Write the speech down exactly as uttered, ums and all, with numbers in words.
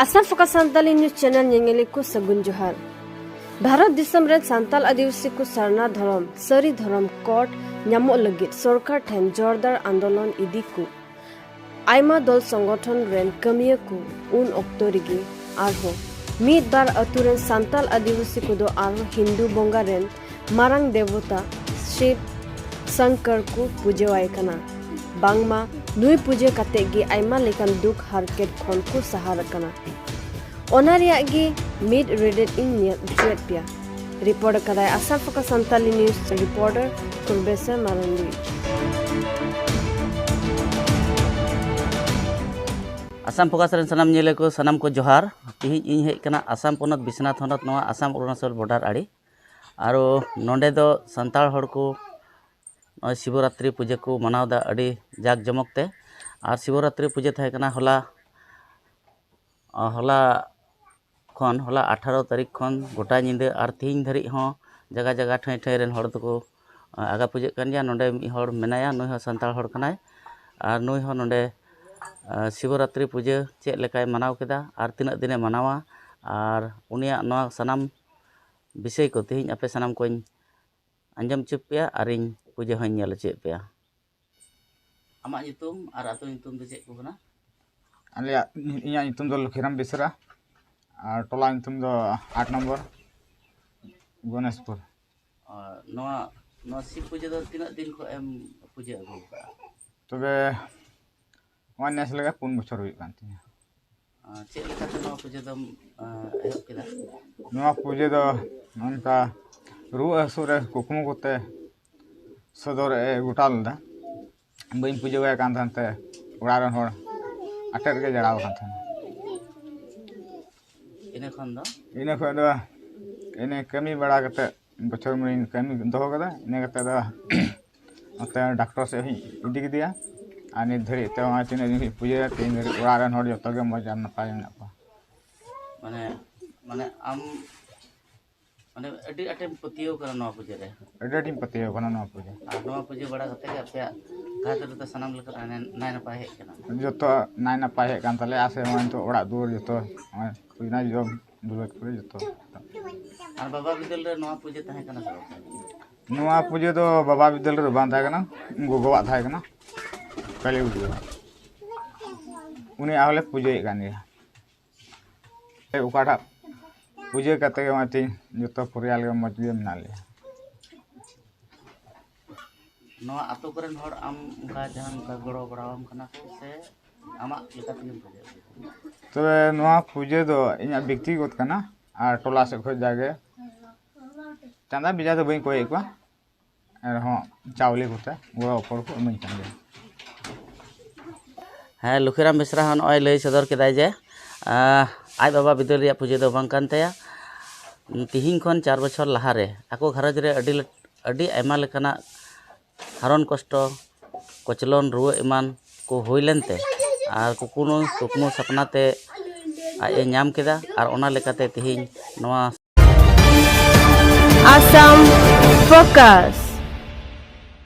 Assam focus Santali news channel ᱧᱮᱧᱮᱞᱤᱭᱟᱹ ᱠᱚ ᱥᱟᱹᱜᱩᱱ ᱡᱚᱦᱟᱨ᱾ ᱵᱷᱟᱨᱚᱛ ᱫᱤᱥᱚᱢ ᱨᱮᱱ ᱥᱟᱱᱛᱟᱞ ᱟᱹᱫᱤᱵᱟᱹᱥᱤ ᱠᱚ ᱥᱟᱨᱱᱟ ᱫᱷᱚᱨᱚᱢ ᱥᱟᱹᱨᱤ ᱫᱷᱚᱨᱚᱢ ᱠᱳᱰ ᱧᱟᱢᱚᱜ ᱞᱟᱹᱜᱤᱫ ᱥᱚᱨᱠᱟᱨ ᱴᱷᱮᱱ ᱡᱳᱨᱫᱟᱨ ᱟᱱᱫᱳᱞᱚᱱ ᱤᱫᱤ ᱠᱚ ᱟᱭᱢᱟ ᱫᱚᱞ ᱥᱚᱝᱜᱚᱴᱷᱚᱱ ᱨᱮᱱ ᱠᱟᱹᱢᱤᱭᱟᱹ ᱠᱚ ᱩᱱ ᱚᱠᱛᱚ ᱨᱮᱜᱮ ᱟᱨᱦᱚᱸ ᱢᱤᱫ ᱵᱟᱨ ᱟᱹᱛᱩ ᱨᱮᱱ ᱥᱟᱱᱛᱟᱞ ᱟᱹᱫᱤᱵᱟᱹᱥᱤ ᱠᱚᱫᱚ ᱟᱨᱦᱚᱸ ᱦᱤᱱᱫᱩ ᱵᱚᱸᱜᱟ ᱨᱮᱱ ᱢᱟᱨᱟᱝ ᱫᱮᱵᱚᱛᱟ ᱥᱤᱵ ᱥᱚᱝᱠᱚᱨ ᱠᱚ ᱯᱩᱡᱟᱹᱣᱟᱭ ᱠᱟᱱᱟ᱾ ᱵᱟᱝᱢᱟ ᱱᱩᱭ ᱯᱩᱡᱟᱹ ᱠᱟᱛᱮ ᱜᱮ ᱟᱭᱢᱟ ᱞᱮᱠᱟᱱ ᱫᱩᱠ ᱦᱟᱨᱠᱮᱛ ᱠᱷᱚᱱ ᱠᱚ ᱥᱟᱦᱟᱨ ᱟᱠᱟᱱᱟ᱾ ᱚᱱᱟ ᱨᱮᱭᱟᱜ ᱜᱮ ᱢᱤᱫ ᱨᱮᱰᱮᱫ ᱤᱧ ᱧᱮᱞ ᱦᱚᱪᱚᱭᱮᱫ ᱯᱮᱭᱟ᱾ ᱨᱤᱯᱳᱨᱴ ᱟᱠᱟᱫᱟᱭ Assam focus Santali news reporter Purbeswar Marandi. Assam focus ᱨᱮᱱ ᱥᱟᱱᱟᱢ ᱧᱮᱞᱮ ᱠᱚ, ᱥᱟᱱᱟᱢ ᱠᱚ ᱡᱚᱦᱟᱨ᱾ ᱛᱮᱦᱮᱧ ᱤᱧ ᱦᱮᱡ ᱠᱟᱱᱟ ᱟᱥᱟᱢ ᱯᱚᱱᱚᱛ ᱵᱤᱥᱱᱟᱛᱷ ᱦᱚᱱᱚᱛ, ᱱᱚᱣᱟ ᱟᱥᱟᱢ ᱚᱨᱩᱱᱟᱪᱚᱞ ᱵᱚᱰᱟᱨ ᱟᱲᱮ᱾ ᱟᱨᱚ ᱱᱚᱰᱮ ᱫᱚ ᱥᱟᱱᱛᱟᱲ ᱦᱚᱲ ᱠᱚ ᱱᱚᱜᱼᱚᱭ ᱥᱤᱵᱚᱨᱟᱛᱨᱤ ᱯᱩᱡᱟᱹ ᱠᱚ ᱢᱟᱱᱟᱣ ᱮᱫᱟ ᱟᱹᱰᱤ ᱡᱟᱠ ᱡᱚᱢᱚᱠ ᱛᱮ᱾ ᱟᱨ ᱥᱤᱵᱚᱨᱟᱛᱨᱤ ᱯᱩᱡᱟᱹ ᱛᱟᱦᱮᱸ ᱠᱟᱱᱟ ᱦᱚᱞᱟ, ᱦᱚᱞᱟ ᱠᱷᱚᱱ, ᱦᱚᱞᱟ ᱟᱴᱷᱟᱨᱚ ᱛᱟᱹᱨᱤᱠᱷ ᱠᱷᱚᱱ ᱜᱚᱴᱟ ᱧᱤᱫᱟᱹ ᱟᱨ ᱛᱮᱦᱮᱧ ᱫᱷᱟᱹᱨᱤᱡ ᱦᱚᱸ ᱡᱟᱭᱜᱟ ᱡᱟᱭᱜᱟ ᱴᱷᱟᱹᱭ ᱴᱷᱟᱹᱭ ᱨᱮᱱ ᱦᱚᱲ ᱫᱚᱠᱚ ᱟᱸᱜᱟ ᱯᱩᱡᱟᱹᱜ ᱠᱟᱱ ᱜᱮᱭᱟ᱾ ᱱᱚᱰᱮ ᱢᱤᱫ ᱦᱚᱲ ᱢᱮᱱᱟᱭᱟ, ᱱᱩᱭ ᱦᱚᱸ ᱥᱟᱱᱛᱟᱲ ᱦᱚᱲ ᱠᱟᱱᱟᱭ᱾ ᱟᱨ ᱱᱩᱭ ᱦᱚᱸ ᱱᱚᱰᱮ ᱥᱤᱵᱚᱨᱟᱛᱨᱤ ᱯᱩᱡᱟᱹ ᱪᱮᱫ ᱞᱮᱠᱟᱭ ᱢᱟᱱᱟᱣ ᱠᱮᱫᱟ ᱟᱨ ᱛᱤᱱᱟᱹᱜ ᱫᱤᱱᱮ ᱢᱟᱱᱟᱣᱟ, ᱟᱨ ᱩᱱᱤᱭᱟᱜ ᱱᱚᱣᱟ ᱥᱟᱱᱟᱢ ᱵᱤᱥᱚᱭ ᱠᱚ ᱛᱮᱦᱮᱧ ᱟᱯᱮ ᱥᱟᱱᱟᱢ ᱠᱚᱧ ᱟᱸᱡᱚᱢ ᱦᱚᱪᱚ ᱯᱮᱭᱟ ᱟᱨᱤᱧ ᱯᱩᱡᱟᱹ ᱦᱚᱸᱧ ᱧᱮᱞ ᱦᱚᱪᱚᱭᱮᱫ ᱯᱮᱭᱟ᱾ ᱟᱢᱟᱜ ᱧᱩᱛᱩᱢ ᱟᱨ ᱟᱹᱛᱩ ᱧᱩᱛᱩᱢ ᱫᱚ ᱪᱮᱫ ᱠᱚ ᱠᱟᱱᱟ? ᱟᱞᱮᱭᱟᱜ, ᱤᱧᱟᱹᱜ ᱧᱩᱛᱩᱢ ᱫᱚ ᱞᱚᱠᱷᱤᱨᱟᱢ ᱵᱮᱥᱨᱟ ᱟᱨ ᱴᱚᱞᱟ ᱧᱩᱛᱩᱢ ᱫᱚ ᱟᱴ ᱱᱚᱢᱵᱚᱨ ᱜᱚᱱᱮᱥᱯᱩᱨ᱾ ᱟᱨ ᱱᱚᱣᱟ, ᱱᱚᱣᱟ ᱥᱤᱵ ᱯᱩᱡᱟᱹ ᱫᱚ ᱛᱤᱱᱟᱹᱜ ᱫᱤᱱ ᱠᱷᱚᱱ ᱮᱢ ᱯᱩᱡᱟᱹ ᱟᱹᱜᱩ ᱟᱠᱟᱫᱼᱟ? ᱛᱚᱵᱮ ᱱᱚᱜᱼᱚᱭ ᱱᱮᱥ ᱞᱮᱠᱟ ᱯᱩᱱ ᱵᱚᱪᱷᱚᱨ ᱦᱩᱭᱩᱜ ᱠᱟᱱ ᱛᱤᱧᱟᱹ᱾ ᱟᱨ ᱪᱮᱫ ᱞᱮᱠᱟᱛᱮ ᱱᱚᱣᱟ ᱯᱩᱡᱟᱹ ᱫᱚᱢ, ᱟᱸ, ᱮᱦᱚᱵ ᱠᱮᱫᱟ? ᱱᱚᱣᱟ ᱯᱩᱡᱟᱹ ᱫᱚ ᱱᱚᱝᱠᱟ ᱨᱩᱣᱟᱹ ᱦᱟᱹᱥᱩ ᱨᱮ ᱠᱩᱠᱢᱩ ᱠᱚᱛᱮ ᱥᱚᱫᱚᱨ ᱮ ᱜᱚᱴᱟ ᱞᱮᱫᱟ᱾ ᱵᱟᱹᱧ ᱯᱩᱡᱟᱹ ᱟᱭ ᱠᱟᱱ ᱛᱟᱦᱮᱱ ᱛᱮ ᱚᱲᱟᱜ ᱨᱮᱱ ᱦᱚᱲ ᱟᱴᱮᱫ ᱨᱮᱜᱮ ᱡᱟᱲᱟᱣ ᱟᱠᱟᱱ ᱛᱟᱦᱮᱱᱟ᱾ ᱤᱱᱟᱹ ᱠᱷᱚᱱ ᱫᱚ? ᱤᱱᱟᱹ ᱠᱷᱚᱱ ᱫᱚ ᱤᱱᱟᱹ ᱠᱟᱹᱢᱤ ᱵᱟᱲᱟ ᱠᱟᱛᱮ ᱵᱚᱪᱷᱚᱨ ᱢᱤᱧ ᱠᱟᱹᱢᱤ ᱫᱚᱦᱚ ᱠᱟᱫᱟ᱾ ᱤᱱᱟᱹ ᱠᱟᱛᱮ ᱫᱚ ᱱᱚᱛᱮ ᱰᱟᱠᱛᱚᱨ ᱥᱮᱫ ᱦᱚᱸᱧ ᱤᱫᱤ ᱠᱮᱫᱮᱭᱟ᱾ ᱟᱨ ᱱᱤᱛ ᱫᱷᱟᱹᱨᱤᱡ ᱛᱮ ᱱᱚᱜᱼᱚᱭ ᱛᱤᱱᱟᱹᱜ ᱫᱤᱱ ᱠᱷᱚᱱ ᱯᱩᱡᱟᱹᱭᱟ, ᱛᱮᱦᱮᱧ ᱫᱷᱟᱹᱨᱤᱡ ᱚᱲᱟᱜ ᱨᱮᱱ ᱦᱚᱲ ᱡᱚᱛᱚ ᱜᱮ ᱢᱚᱡᱽ ᱟᱨ ᱱᱟᱯᱟᱭ ᱢᱮᱱᱟᱜ ᱠᱚᱣᱟ᱾ ᱢᱟᱱᱮ, ᱢᱟᱱᱮ ᱟᱢ, ᱢᱟᱱᱮ ᱟᱹᱰᱤ ᱟᱸᱴᱮᱢ ᱯᱟᱹᱛᱭᱟᱹᱣ ᱠᱟᱱᱟ ᱱᱚᱣᱟ ᱯᱩᱡᱟᱹ ᱨᱮ? ᱟᱹᱰᱤ ᱟᱸᱴᱤᱧ ᱯᱟᱹᱛᱭᱟᱹᱣ ᱠᱟᱱᱟ ᱱᱚᱣᱟ ᱯᱩᱡᱟᱹ᱾ ᱟᱨ ᱱᱚᱣᱟ ᱯᱩᱡᱟᱹ ᱵᱟᱲᱟ ᱠᱟᱛᱮ ᱜᱮ ᱟᱯᱮᱭᱟᱜ ᱜᱷᱟᱴ ᱨᱮᱫᱚ ᱥᱟᱱᱟᱢ ᱞᱮᱠᱟᱱᱟᱜ ᱱᱟᱭ ᱱᱟᱯᱟᱭ ᱦᱮᱡ ᱠᱟᱱᱟ᱾ ᱡᱚᱛᱚ ᱱᱟᱭ ᱱᱟᱯᱟᱭ ᱦᱮᱡ ᱠᱟᱱ ᱛᱟᱞᱮᱭᱟ᱾ ᱟᱨ ᱥᱮ ᱱᱚᱜᱼᱚᱭ ᱱᱤᱛᱚᱜ ᱚᱲᱟᱜ ᱫᱩᱣᱟᱹᱨ ᱡᱚᱛᱚ ᱱᱚᱜᱼᱚᱭ ᱦᱩᱭᱱᱟ, ᱡᱚᱢ ᱫᱩᱣᱟᱹᱨ ᱠᱚᱨᱮ ᱡᱚᱛᱚ᱾ ᱟᱨ ᱵᱟᱵᱟ ᱵᱤᱫᱟᱹᱞ ᱨᱮ ᱱᱚᱣᱟ ᱯᱩᱡᱟᱹ ᱛᱟᱦᱮᱸ ᱠᱟᱱᱟ ᱥᱮ ᱵᱟᱝ? ᱱᱚᱣᱟ ᱯᱩᱡᱟᱹ ᱫᱚ ᱵᱟᱵᱟ ᱵᱤᱫᱟᱹᱞ ᱨᱮᱫᱚ ᱵᱟᱝ ᱛᱟᱦᱮᱸ ᱠᱟᱱᱟ, ᱜᱚᱜᱚᱣᱟᱜ ᱛᱟᱦᱮᱸ ᱠᱟᱱᱟ ᱠᱟᱹᱞᱤ ᱯᱩᱡᱟᱹ᱾ ᱩᱱᱤᱭᱟᱜ ᱦᱚᱸᱞᱮ ᱯᱩᱡᱟᱹᱭᱮᱫ ᱠᱟᱱ ᱜᱮᱭᱟ᱾ ᱚᱠᱟᱴᱟᱜ ᱯᱩᱡᱟᱹ ᱠᱟᱛᱮ ᱜᱮ ᱱᱚᱜᱼᱚᱭ ᱛᱮᱦᱮᱧ ᱡᱚᱛᱚ ᱯᱚᱨᱤᱭᱟᱞ ᱜᱮ ᱢᱚᱡᱽ ᱜᱮ ᱢᱮᱱᱟᱜ ᱞᱮᱭᱟ᱾ ᱱᱚᱣᱟ ᱟᱛᱳ ᱠᱚᱨᱮᱱ ᱦᱚᱲ ᱟᱢ ᱚᱱᱠᱟ ᱡᱟᱦᱟᱱ ᱚᱱᱠᱟ ᱜᱚᱲᱚ ᱵᱟᱲᱟᱣᱟᱢ ᱠᱟᱱᱟ ᱠᱚ ᱥᱮ ᱟᱢᱟᱜ ᱞᱮᱠᱟ ᱛᱮᱜᱮᱢ ᱯᱩᱡᱟᱹ ᱟᱹᱜᱩᱭᱮᱫᱟ? ᱛᱚᱵᱮ ᱱᱚᱣᱟ ᱯᱩᱡᱟᱹ ᱫᱚ ᱤᱧᱟᱹᱜ ᱵᱮᱠᱛᱤᱜᱚᱛ ᱠᱟᱱᱟ, ᱟᱨ ᱴᱚᱞᱟ ᱥᱮᱫ ᱠᱷᱚᱱ ᱡᱟᱜᱮ ᱪᱟᱸᱫᱟ ᱵᱷᱮᱡᱟ ᱫᱚ ᱵᱟᱹᱧ ᱠᱚᱭᱮᱫ ᱠᱚᱣᱟ, ᱮᱱᱨᱮᱦᱚᱸ ᱪᱟᱣᱞᱮ ᱠᱚᱛᱮ ᱜᱚᱲᱚ ᱜᱚᱯᱚᱲ ᱠᱚ ᱤᱢᱟᱹᱧ ᱠᱟᱱ ᱜᱮᱭᱟ᱾ ᱦᱮᱸ, ᱞᱩᱠᱷᱤᱨᱟᱢ ᱵᱮᱥᱨᱟ ᱦᱚᱸ ᱱᱚᱜᱼᱚᱭ ᱞᱟᱹᱭ ᱥᱚᱫᱚᱨ ᱠᱮᱫᱟᱭ ᱡᱮ, ᱟᱸ, ᱟᱡ ᱵᱟᱵᱟ ᱵᱤᱫᱟᱹᱞ ᱨᱮᱭᱟᱜ ᱯᱩᱡᱟᱹ ᱫᱚ ᱵᱟᱝ ᱠᱟᱱ ᱛᱟᱭᱟ᱾ ᱛᱤᱦᱤᱧ ᱠᱷᱚᱱ ᱪᱟᱨ ᱵᱚᱪᱷᱚᱨ ᱞᱟᱦᱟᱨᱮ ᱟᱠᱚ ᱜᱷᱟᱨᱚᱸᱡᱽ ᱨᱮ ᱟᱹᱰᱤ ᱞᱮ-, ᱟᱹᱰᱤ ᱟᱭᱢᱟ ᱞᱮᱠᱟᱱᱟᱜ ᱦᱟᱨᱚᱱ ᱠᱚᱥᱴᱚ, ᱠᱚᱪᱞᱚᱱ, ᱨᱩᱣᱟᱹ ᱮᱢᱟᱱ ᱠᱚ ᱦᱩᱭ ᱞᱮᱱᱛᱮ ᱟᱨ ᱠᱩᱠᱢᱩ, ᱠᱩᱠᱢᱩ ᱥᱟᱯᱱᱟ ᱛᱮ ᱟᱡ ᱮ ᱧᱟᱢ ᱠᱮᱫᱟ᱾ ᱟᱨ ᱚᱱᱟ ᱞᱮᱠᱟᱛᱮ ᱛᱤᱦᱤᱧ ᱱᱚᱣᱟ Assam Focus.